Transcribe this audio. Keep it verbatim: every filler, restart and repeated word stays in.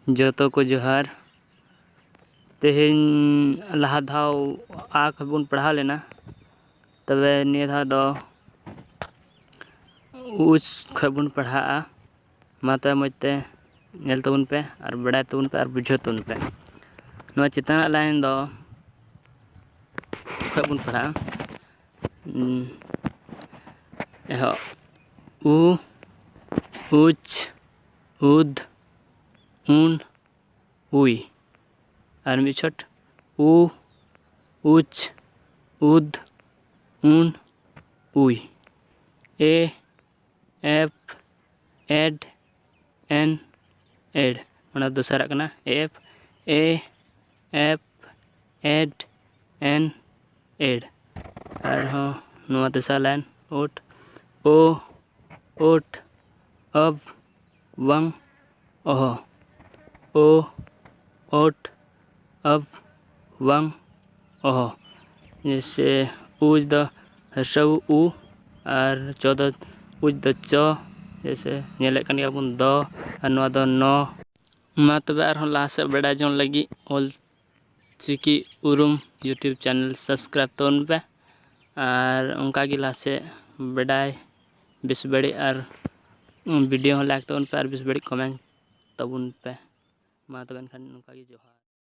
ᱡᱚᱛᱚ ᱠᱚ ᱡᱚᱦᱟᱨ᱾ ᱛᱮᱦᱮᱧ ᱞᱟᱦᱟ ᱫᱷᱟᱣ ᱟ ᱠᱷᱚᱱ ᱵᱚᱱ ᱯᱟᱲᱦᱟᱣ ᱞᱮᱱᱟ, ᱛᱚᱵᱮ ᱱᱤᱭᱟᱹ ᱫᱷᱟᱣ ᱫᱚ ᱩᱪ ᱠᱷᱚᱱ ᱵᱚᱱ ᱯᱟᱲᱦᱟᱜᱼᱟ᱾ ᱢᱟ ᱛᱚᱵᱮ ᱢᱚᱡᱽ ᱛᱮ ᱧᱮᱞ ᱛᱟᱵᱚᱱ ᱯᱮ ᱟᱨ ᱵᱟᱲᱟᱭ ᱛᱟᱵᱚᱱ ᱯᱮ ᱟᱨ ᱵᱩᱡᱷᱟᱹᱣ ᱛᱟᱵᱚᱱ ᱯᱮ᱾ ᱱᱚᱣᱟ ᱪᱮᱛᱟᱱᱟᱜ line ᱫᱚ ᱠᱷᱚᱱ ᱵᱚᱱ ᱯᱟᱲᱦᱟᱜᱼᱟ᱾ ᱩᱸ, ᱮᱦᱚᱵ ᱩ, ᱩᱪ, ᱩᱫ, ᱩᱱ, ᱩᱭ᱾ ᱟᱨ ᱢᱤᱫ ᱪᱷᱚᱴ ᱩ, ᱩᱪ, ᱩᱫ, ᱩᱱ, ᱩᱭ᱾ ᱮ, ᱮᱯ, ᱮᱰ, ᱮᱱ, ᱮᱰ᱾ ᱚᱱᱟ ᱫᱚᱥᱟᱨᱟᱜ ᱠᱟᱱᱟ ᱮᱯ, ᱮ, ᱮᱯ, ᱮᱰ, ᱮᱱ, ᱮᱰ᱾ ᱟᱨᱦᱚᱸ ᱱᱚᱣᱟ ᱛᱮᱥᱟᱨ line, ᱳᱴ, ᱳ, ᱳᱴ, ᱚᱵ, ᱵᱟᱝ, ᱚᱦᱚ᱾ ᱳ, ᱳᱴ, ᱚᱵ, ᱵᱟᱝ, ᱚᱦᱚ᱾ ᱡᱮᱭᱥᱮ ᱩᱪ ᱫᱚ ᱦᱨᱚᱥᱣ ᱩ ᱟᱨ ᱪᱚ ᱫᱚ, ᱩᱪ ᱫᱚ ᱪᱚ, ᱡᱮᱭᱥᱮ ᱧᱮᱞᱮᱫ ᱠᱟᱱ ᱜᱮᱭᱟ ᱵᱚᱱ ᱫᱚ, ᱟᱨ ᱱᱚᱣᱟ ᱫᱚ ᱱᱚ᱾ ᱢᱟ ᱛᱚᱵᱮ ᱟᱨᱦᱚᱸ ᱞᱟᱦᱟ ᱥᱮᱫ ᱵᱟᱰᱟᱭ ᱡᱚᱝ ᱞᱟᱹᱜᱤᱫ ᱚᱞ ᱪᱤᱠᱤ ᱩᱨᱩᱢ YouTube channel subscribe ᱛᱟᱵᱚᱱ ᱯᱮ᱾ ᱟᱨ ᱚᱱᱠᱟ ᱜᱮ ᱞᱟᱦᱟ ᱥᱮᱫ ᱵᱟᱰᱟᱭ ᱵᱮᱥ ᱵᱟᱹᱲᱤᱡ ᱟᱨ video ᱦᱚᱸ like ᱛᱟᱵᱚᱱ ᱯᱮ ᱟᱨ ᱵᱮᱥ ᱵᱟᱹᱲᱤᱡ comment ᱛᱟᱵᱚᱱ ᱯᱮ᱾ ᱢᱟ ᱛᱚᱵᱮ ᱮᱱᱠᱷᱟᱱ ᱱᱚᱝᱠᱟ ᱜᱮ ᱡᱚᱦᱟᱨ᱾